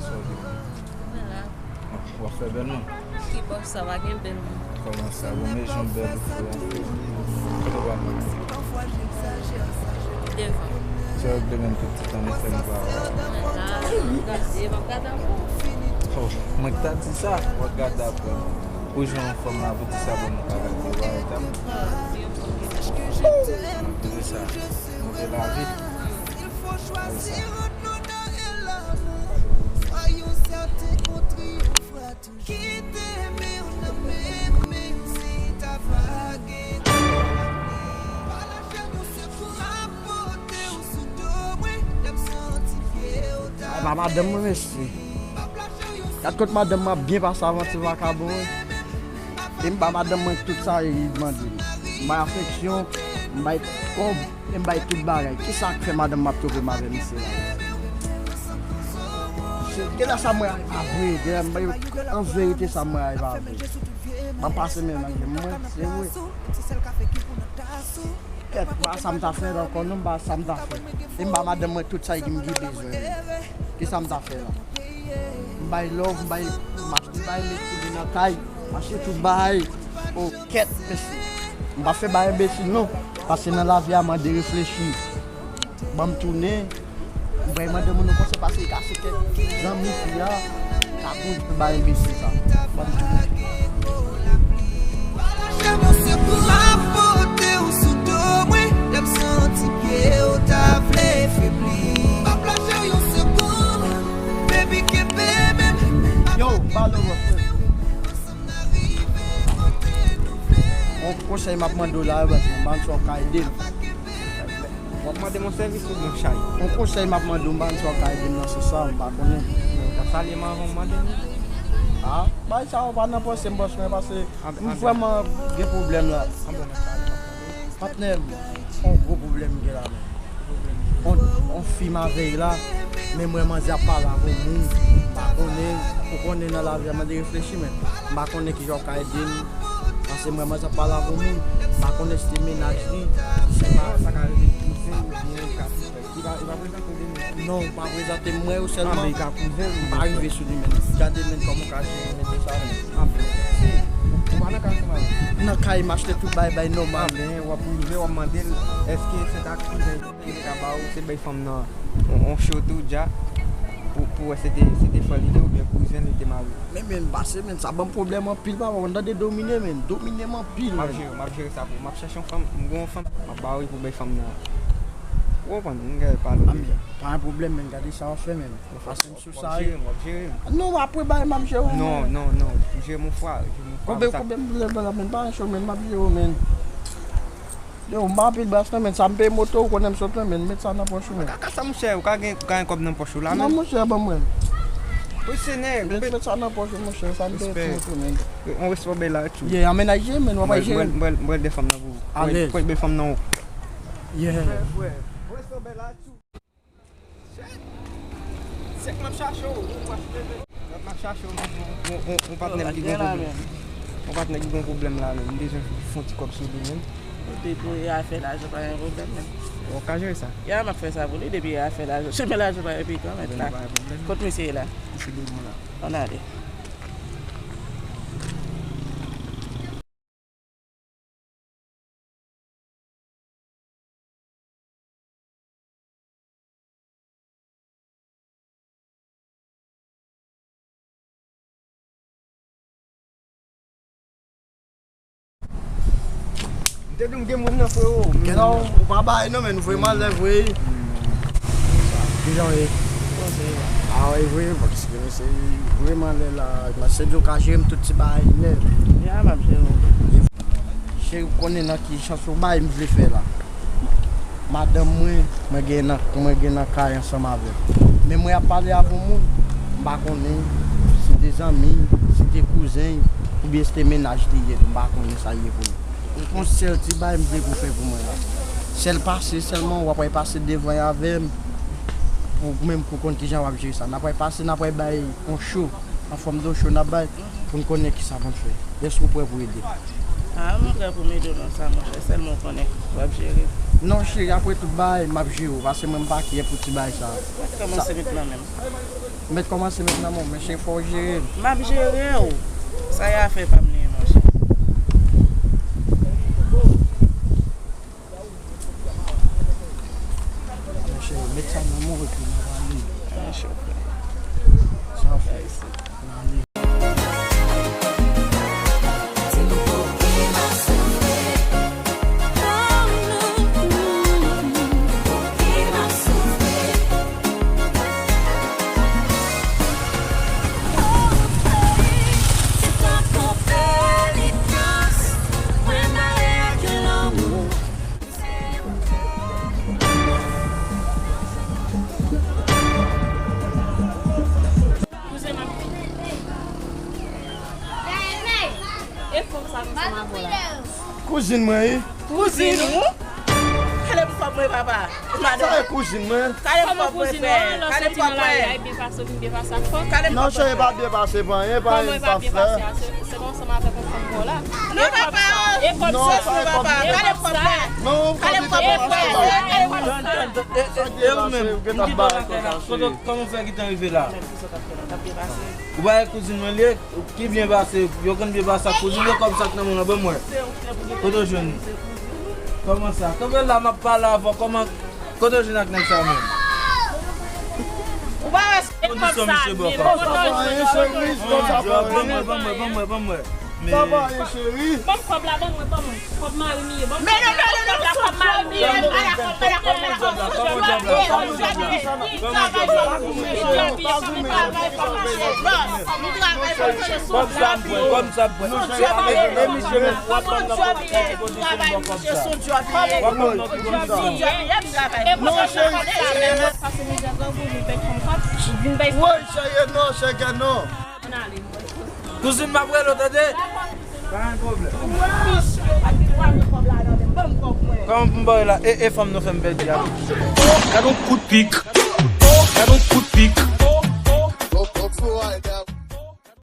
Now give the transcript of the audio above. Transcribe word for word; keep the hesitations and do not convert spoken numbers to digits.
Sa w gen? Mwen la. W ap fè bèl non. Ki bò sa pa gen bèl moun? Kòman sa? Bon, men jan bèl ou fè an fè. Kote w ap? Devan. Se w regle menm tout ti tan, men fè m pa wè. Mwen la, m ap gade, m ap gade ankò. Oh, mwen k ta di sa, w ap gade apre. Pou jan yon fanm la, pou di sa, bon, mwen pa gade, w pa wè tèm. Se sa. Monte lavi. Se sa. Ay, ba madanm mwen, mesye. Gad kot madanm mwen ap byen pase avan ti vakabon, wi. E m ba madanm mwen tout sa li mande m. M bay afeksyon, m bay kòb, e m bay tout bagay. Kisa k fè madanm m ap twonpe m avè misye la? Genlè sa mwen a pa vre, genlè m bay an verite sa mwen a pa vre. M ap pase men nan men mwen, se vre. Kèt, m pa sa m ta fè la ankò non, m pa sa m ta fè. E m ba madanm mwen tout sa ki m gen bezwen. Kisa m ta fè la? M bay love, m bay, m achte bay met pou li nan kay, m achte tout bagay. O kèt, mesye. M pa fè bagay enbesil non. Paske nan lavi a mande reflechi. Ban m tounen. M bay madanm mwen yon konsèy paske li ka se kèk zanmi fi a. Ka kouri pou bay enbesil sa. Ban m tounen. Yo, balo, bro. Yon konsèy m ap mande w la, bro, m pa konn si w ka ede m. W ap mande m yon sèvis oubyen w chay? Yon konsèy m ap mande w, m pa konn si w ka ede m nan sans sa, m pa konnen. Men w ta salye m avan w mande m. A, bagay sa yo pa nan panse m, bòs mwen, paske m vrèman gen pwoblèm la. Patnè m, yon gwo pwoblèm m gen la, men. On, on fi m avè l la, men m wè manzè ap pale avè yon moun, m pa konnen, ou konnen nan lavi a, mande reflechi, men m pa konnen kijan w ka ede m, paske m wè manzè ap pale avè yon moun, m pa konnen si se mennaj li, si se pa. Sa ka rive kouzen oubyen li ka ti frè. Li pa, li pa prezante w de menm. Non, ou pa prezante m, m wè yo sèlman. Ah, men li ka kouzen l, m pa rive sou li, men gade, men kòman w ka jere, men de sa, men. Ah, men, si, ou, ou pa nan kay ansanm avè l? Nan kay, m achte tout bagay, bagay nòmal. Ah, men w ap rive, w ap mande l, èske se ta kouzen? Li ka ba ou, se bay fanm nan on, on cho tou dja pou, pou wè se te, se te frè li te oubyen kouzen li te mare. Men, men, pase, men, sa ban m pwoblèm anpil, papa, w tande domine, men, domine m anpil, men. M ap jere, m ap jere sa pou ou. M ap chèche yon fanm, m gen yon fanm, m ap ba ou pou bay fanm nan. Ou konprann, m gen pale. Ah, men, pa gen pwoblèm, men, gade sa w ap fè, men. Pase m sou sa, wi. W ap jere m, w ap jere m. Non, apre bagay, m ap jere w, men. Non, non, non, jere m yon fwa, jere m yon fwa. Konbyen, konbyen pwoblèm la, men, pa gen cho, men, m ap jere w, men. Yo, m pa anpil bras non, men sa m peye moto, ou konnen m sot lwen, men met sa nan pòch ou, men. Kaka sa, monchè, ou ka gen, ou ka gen kòb nan pòch ou la, men. Non, monchè, ban mwen. Wi, senè, met, met sa nan pòch ou, monchè, sa m peye pou moto, men. Yon respè bèl la, tchou. Yeah, anmenaj, men, w ap jere. Mwen, mwen, mwen, de fanm nan pou ou. Alèz. Pran bèl fanm nan ou. Yeah. Frè, frè. Yon respè bèl la, tchou. Sèk m ap chache w, ou pa leve. Lòt m ap chache w, yon, yon, yon, yon patnè m ki gen pwoblèm. Yon patnè ki gen pwoblèm la, men. M bezwen fè yon ti kòb sou li, men. Epi pou afè lajan, pa gen pwoblèm, men. Ou ka jere sa? Ya, m ap fè sa pou li, depi afè lajan. Chemen lajan pa gen pikan, mèt la. Pa gen pwoblèm. Kot misye ye la? Misye devan la. Ann ale. M te di w m gen moun nan, frewo. Gen nan, ou pa bay non, men, ou vrèman lè vre. Kijan w ye? Bon, se a wi, vre, paske se vrèman lè la, se di w ka jere m tout ti bagay nèt. Ya, m ap jere w. Cheri, ou konnen nan ki sans ou bay, m vle fè la. Madanm mwen, mwen gen nan, mwen gen nan kay ansanm avè l. Men mwen ap pale avè yon moun, m pa konnen si te zanmi, si te kouzen, oubyen si te mennaj li ye, m pa konnen sa l ye pou li. Yon sèl ti bagay m vle pou w fè pou mwen la. Sèl pase sèlman, w ap pase devan avè m, pou menm pou konn kijan w ap jere sa. N ap pase, n ap bay yon cho, an fòm de yon cho n ap bay, pou n konnen kisa pou n fè. Èske w prè pou ede? A, mwen prè pou m ede w nan sa, monchè. Sèlman w konnen, w ap jere. Non, cheri, apre tout bagay, m ap jere w, paske mwen m pa kyè pou ti bagay sa. Kòmanse met nan men m. Mèt kòmanse met nan men w, men cheri, fò w jere l. M ap jere w. Sa y a fè pa m li, monchè. Monchè, met sa nan men w epi n ap ale. Monchè, frè. San frè. N ale. Kouzen m ap vini. E fanm sa ansanm avè w la. Kouzin mwen, wi. Kouzin ou? Kale m kòb mwen, papa. Sa e kouzin mwen? Kale m kòb mwen, frè. Kale m kòb mwen. Kòman kouzin ou an? Lè w soti nan lari a, e byen pase, ou vin byen pase ak fanm? Kale m kòb mwen, frè. Non, cheri, e pa byen pase, pa anyen, pa anyen, pa sa. Kòman e pa byen pase a? Se, se pa ansanm avèk yon fanm bò la. Non, papa. E kòb sa? Non, papa. Kale m kòb mwen. Kale m kòb mwen. Kale m kòb mwen. Tann, tann, tann. E, e, e ou menm, m kite w nan kay la. Kote, kòman w fè kite w rive la? Ou pa wè kouzin mwen li ye? Ki byen pase, yo konn byen pase ak kouzin yo, kòb sa k nan men w lan, ban m wè. Kote w jwenn li? Kòman sa? Kanpe la, m ap pale avè w, kòman, kote w jwenn ak nèg sa menm? Ou pa wè kondisyon misye bò kòb? Sa pa anyen, cheri, sa pa anyen. Ban m wè, ban m wè, ban m wè, ban m wè. Sa pa anyen, cheri. Ban m kòb la, ban m wè, ban m wè. Kòb mari m ye, ban m kòb la, ban m kòb la, kòb mari m ye, ala kòb, ala kòb, ala kòb, ala kòb. Kòb sa m pran, kòb sa m pran. E misye menm, w ap ban m nan kòb sa. W ap ban m nan kòb sa. Pase mizè grangou, vin bèk fanm kòb, vin bèk fanm kòb. Woy, cheri, non, cheri, non. Ann ale. Kouzin, m ap rele w, tande? Pa gen pwoblèm. Kòman pou m ba w la? E, e fanm nou fè m pèdi a. Gad yon kout pik. Gad yon kout pik.